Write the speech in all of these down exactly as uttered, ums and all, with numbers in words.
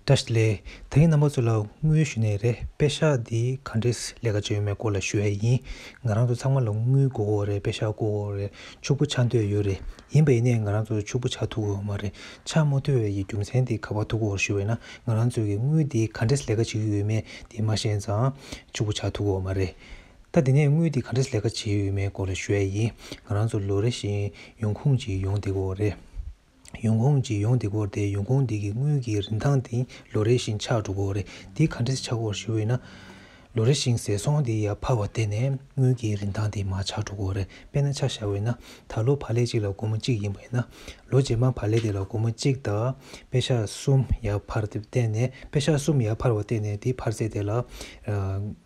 བཀྲ་ཤིས་བདེ་ལེགས། ད་གིན་རྣམ་པ་ཚོ་ལ་དངུལ་ཞུ་ནས་རེད། པེ་ཤག་འདི་ག་འདྲས་ལས་ཀ་བྱེད་ཡོད་མེད་སྐོར་ལ་ཞུ་ཡ་ཡིན། ང་རང་ཚོ་ཚང་མ་ལ་དངུལ་དགོས་ཀྱི་ཡོད་རེད། པེ་ཤག་དགོས་ཀྱི་ཡོད་རེད། ཕྱུག་པོ་ཆགས་འདོད་ཡོད་རེད། ཡིན་པ་ཡིན་ནའི་ང་རང་ཚོ་ཕྱུག་པོ་ཆགས་ཐུབ་ཀྱི་ཡོད་མ་རེད། ཆགས་མ་ཐུབ་པའི་རྒྱུ་མཚན་དེ་ག་པར་ཐུག་གི་ཡོད་ཞུ་བས་ན། ང་རང་ཚོའི་གི་དངུལ་འདི་ག་འདྲས་ལས་ཀ་བྱེད་ཀྱི་ཡོད་མེད་དེ་མ་ཤེས་ཙང་ཕྱུག་པོ་ཆགས་ཐུབ་ཀྱི་ཡོད་མ་རེད། ད་དེ་ནས་དངུལ་འདི་ག་འདྲས་ལས་ཀ་བྱེད་ཀྱི་ཡོད་མེད་སྐོར་ལ་ཞུ་ཡ་ཡིན། ང་རང་ཚོ་ལོ་རེ་བཞིན་ཡོང་ཁུངས་ཅིག་ཡོང་བསྡད་ཀྱི་ཡོད་རེད། ཡོང་ཁུངས་ཅིག་ཡོང་བསྡད་ཀྱི་ཡོད་རེད། ཡོང་ཁུངས་འདི་གི་དངུལ་གྱི་རིན་ཐང་འདི་ལོ་རེ་བཞིན་ཆག་འགྲོ་གི་ཡོད་རེད། འདི་ག་འདྲས་ཆག་གི་ཡོད་ཞུ་བས་ན། ལོ་རེ་བཞིན་ཟས་སོང་འདི་ཡར་འཕར་བ་བརྟེན་ནས་དངུལ་གྱི་རིན་ཐང་འདི་མར་ཆག་འགྲོ་གི་ཡོད་རེད། དཔེར་ན་ཆ་བཞག་པ་ཡིན་ན། ད་ལོ་བག་ལེབ་གཅིག་ལ་སྒོར་མོ་གཅིག་ཡིན་པ་ཡིན་ན། ལོ་རྗེས་མ་བག་ལེབ་དེ་ལ་སྒོར་མོ་གཅིག་དང་པེ་ཤག་གསུམ་ཡར་འཕར་དེ་བརྟེན་ནས། པེ་ཤག་གསུམ་ཡར་འཕར་བ་བརྟེན་ནས་འདི་འཕར་ཚད་དེ་ལ་ཨ་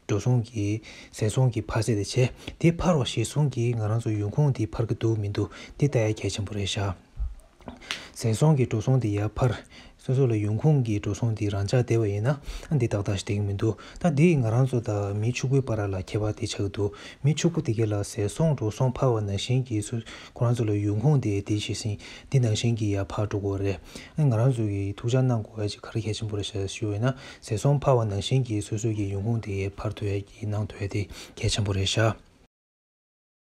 འགྲོ་སོང་གི་ཟས་སོང་གི་འཕར་ཚད་དེ་བྱས། འདི་འཕར་བ་གཞིར་བཟུང་གིས་ང་རང་ཚོ་ཡོང་ཁུངས་འདི་འཕར་གྱི་འདུག་མི་འདུག་འདི་ལྟ་ཡ་གལ་ཆེན་པོ་རེད་ཤག་ཟས་སོང་གི་འགྲོ་སོང་དེ་ཡར་འཕར། སོ་སོ་ལ་ཡོང་ཁུངས་ཀྱི་འགྲོ་སོང་དེ་རང་འཇགས་བསྡད་པ་ཡིན་ན། ཨ་འདི་ཏག་ཏག་ཞིག་བསྡད་ཀྱི་མི་འདུག་ད་འདི་ང་རང་ཚོ་དང་མི་ཕྱུག་པོའི་བར་ལ་ཁྱད་པར་དེ་ཆགས་ཀྱི་འདུག་མི་ཕྱུག་པོ་དེ་གས་ལ་ཟས་སོང་འགྲོ་སོང་འཕར་བ་ནང་བཞིན་གྱི་སུ་ཁོ་རང་ཚོ་ལ་ཡོང་ཁུངས་དེ་དེ་བཞིན་འདི་ནང་བཞིན་གྱི་ཡར་འཕར་འགྲོ་གི་ཡོད་རེད། ཨ་ང་རང་ཚོ་གིས་ཐུགས་འཇགས་གནང་དགོས་ཡ་ཅིག་ག་རེ་གལ་ཆེན་པོ་རེད་ཤག་ཞུ་བས་ན། ཟས་སོང་འཕར་བ་ནང་བཞིན་གྱི་སོ་སོ་གི་ཡོང་ཁུངས་དེ་འཕར་ཐུབ་ཡ་གི་གནང་ཐུབ་ཡ་དེ་གལ་ཆེན་པོ་རེད་ཤག་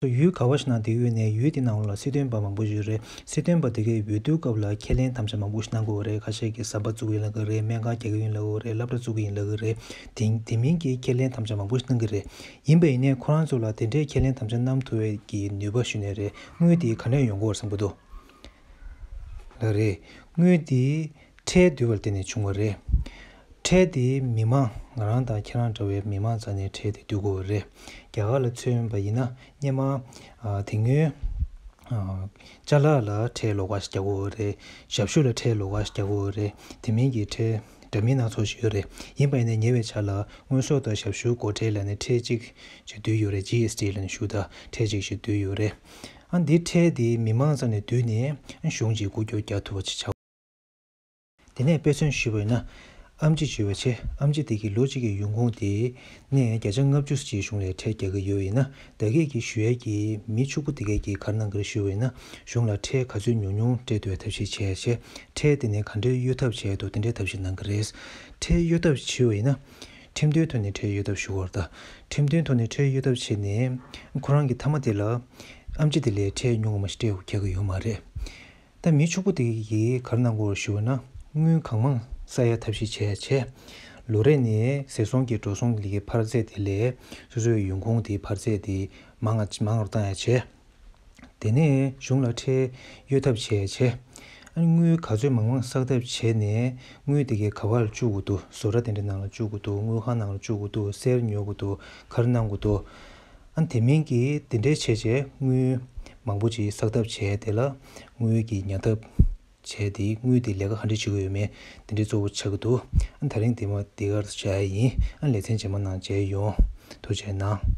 ཡུལ་ག་བ་ཞིག་ནང་བསྡད་ཡོད་ནའི་ཡུལ་དེ་ནང་ལ་སྲིད་དོན་པ་མང་པོ་ཞིག་ཡོད་རེད། སྲིད་དོན་པ་དེ་གའི་འོས་བསྡུ་སྐབས་ལ་ཁས་ལེན་དམ་བཅའ་མང་པོ་ཞིག་གནང་གི་ཡོད་རེད། ཁ་ཤས་ཀྱིས་ཟམ་པ་བཙུགས་ཡིན་ལབ་ཀྱི་རེད། སྨན་ཁང་རྒྱག་གི་ཡིན་ལབ་ཀྱི་ཡོད་རེད། སློབ་གྲྭ་བཙུགས་ཀྱི་ཡིན་ལབ་ཀྱི་རེད། དེ་དེ་མིན་གྱི་ཁས་ལེན་དམ་བཅའ་མང་པོ་ཞིག་གནང་གི་རེད། ཡིན་པ་ཡིན་ནའི་ཁོ་རང་ཚོ་ལ་དེ་འདྲའི་ཁས་ལེན་དམ་བཅའ་གནང་ཐུབ་པའི་གི་ནུས་པ་ཞུ་ནའི་རེད། དངུལ་དེ་ག་ནས་ཡོང་གི་ཡོད་རེད་བསམ་གྱི་འདུག་ལགས་རེད། དངུལ་དེ་ཁྲལ་བསྡུ་བར་བརྟེན་ནས་བྱུང་བ་རེད། ཁྲལ་དེ་མི་མང་ང་རང་དང་ཁྱེད་རང་འདྲ་བའི་མི་མང་རྩ་ནས་ཁྲལ་དེ་བསྡུ་དགོས་པ་རེད། རྒྱ་གར་ལ་མཚོན་པ་ཡིན་ན་སྔོན་མ་ཨ་དེ་སྔོན་ཨ་ཅ་ལག་ལ་ཁྲལ་ལོགས་ཀ་ཞིག་རྒྱག་དགོས་པ་རེད། ཞབས་ཞུ་ལ་ཁྲལ་ལོགས་ཀ་ཞིག་རྒྱག་དགོས་པ་རེད། དེ་མིན་གྱི་ཁྲལ་འདྲ་མིན་སྣ་ཚོགས་ཤིག་ཡོད་རེད། ཡིན་པ་ཡིན་ན་ཉེ་བའི་ཆར་ལ་དངོས་ཟོག་དང་ཞབས་ཞུ་སྒོ་ཁྲལ་ལབ་ནས་ཁྲལ་གཅིག་ཞིག་བསྡུས་ཡོད་རེད། ཇི་ཨེས་ཊི་ལབ་ནས་ཞུ་དང་ཁྲལ་གཅིག་ཞིག་བསྡུས་ཡོད་རེད། ཨ་འདི་ཁྲལ་དེ་མི་མང་རྩ་ནས་བསྡུས་ནས་གཞུང་གཅིག་འགུལ་སྐྱོད་རྒྱག་ཐུབ་པ་ཅིག་ཆགས། དེ་ནས་དཔེ་མཚོན་ཞུས་པ་ཡིན་ན། ཨེམ་ཆི་ཅིག་ཡོད་པ་བྱས། ཨེམ་ཆི་དེ་གི་ལོ་གཅིག་གི་ཡོང་ཁུངས་དེ་ནས་བརྒྱ་ཆ་ལྔ་བཅུ་ཅིག་གཞུང་ལ་ཁྲལ་རྒྱག་གི་ཡོད་པ་ཡིན་ན། ད་གིན་གྱི་ཞུ་ཡས་ཀྱི་མི་ཕྱུག་པོ་དེ་གས་ཀྱིས་ག་རེ་གནང་གི་རེད་ཞུས་པ་ཡིན་ན། གཞུང་ལ་ཁྲལ་ག་ཚོད་ཉུང་ཉུང་སྤྲད་ཐུབ་ཡ་ཐབས་ཤེས་བྱས་བྱས། ཁྲལ་དེ་ནས་ག་འདྲའི་གཡོལ་ཐབས་བྱས་འདུག་དེ་འདྲའི་ཐབས་ཤེས་གནང་གི་རེད། ཁྲལ་གཡོལ་ཐབས་ཞུས་པ་ཡིན་ན། ཁྲིམས་མཐུན་ཐོག་ནས་ཁྲལ་གཡོལ་ཐབས་ཞུ་དགོས་རེད་ད། ཁྲིམས་མཐུན་ཐོག་ནས་ཁྲལ་གཡོལ་ཐབས་བྱས་ནས། ཁོ་རང་གི་མཐའ་མ་དེ་ལ་ཨེམ་ཆི་དེ་ལས་ཁྲལ་ཉུང་ངུ་མ་ཞིག་སྤྲད་དགོས་ཀྱི་ཡོད་མ་རེད། ད་མི་ཕྱུག་པོ་དེ་གིས་ག་རེ་གནང་དགོས་ཞུ་བ་ན། དངུལ་གང་མང་བསགས་ཡ་ཐབས་ཤེས་བྱས་བྱས། ལོ་རེ་ནས་ཟས་སོང་གི་འགྲོ་སོང་གི་འཕར་ཚད་དེ་ལས་སོ་སོའི་ཡོང་ཁུངས་དེ་འཕར་ཚད་དེ་མང་ང་མང་རུ་བཏང་ཡ་བྱས། དེ་ནས་གཞུང་ལ་ཁྲལ་གཡོལ་ཐབས་བྱས་བྱས། ཨ་ནི་དངུལ་ག་ཚོད་མང་མང་བསགས་ཐབས་བྱས་ནས་དངུལ་དེ་གའི་ག་པར་བཅུག་དགོས་འདུག་བཟོ་གྲྭ་དེ་འདྲ་ནང་ལ་བཅུག་དགོས་འདུག་དངུལ་ཁང་ནང་ལ་བཅུག་དགོས་འདུག་གསེར་ཉོ་དགོས་འདུག་ག་རེ་གནང་དགོས་འདུག་ཨ་ནི་དེ་མིན་གྱི་དེ་འདྲའི་བྱས་བྱས་དངུལ་མང་པོ་ཅིག་བསགས་ཐབས་བྱས། དེ་ལ་དངུལ་གྱི་ཉར་ཐབས་བྱས་ཏེ། དངུལ་དེ་ལས་ཀ་ག་འདྲ་བྱེད་ཀྱི་ཡོད་མེད་དེ་འདྲའི་གཙོ་བོ་ཆགས་ཀྱི་འདུག་ཨ་ནི་ད་རིང་དེ་མ་དེ་གར་བྱ་ཡ་ཡིན། ཨ་ནི་ལེ་ཚན་རྗེས་མ་ནང་མཇལ་ཡོང་། ཐུགས་རྗེ་གནང་།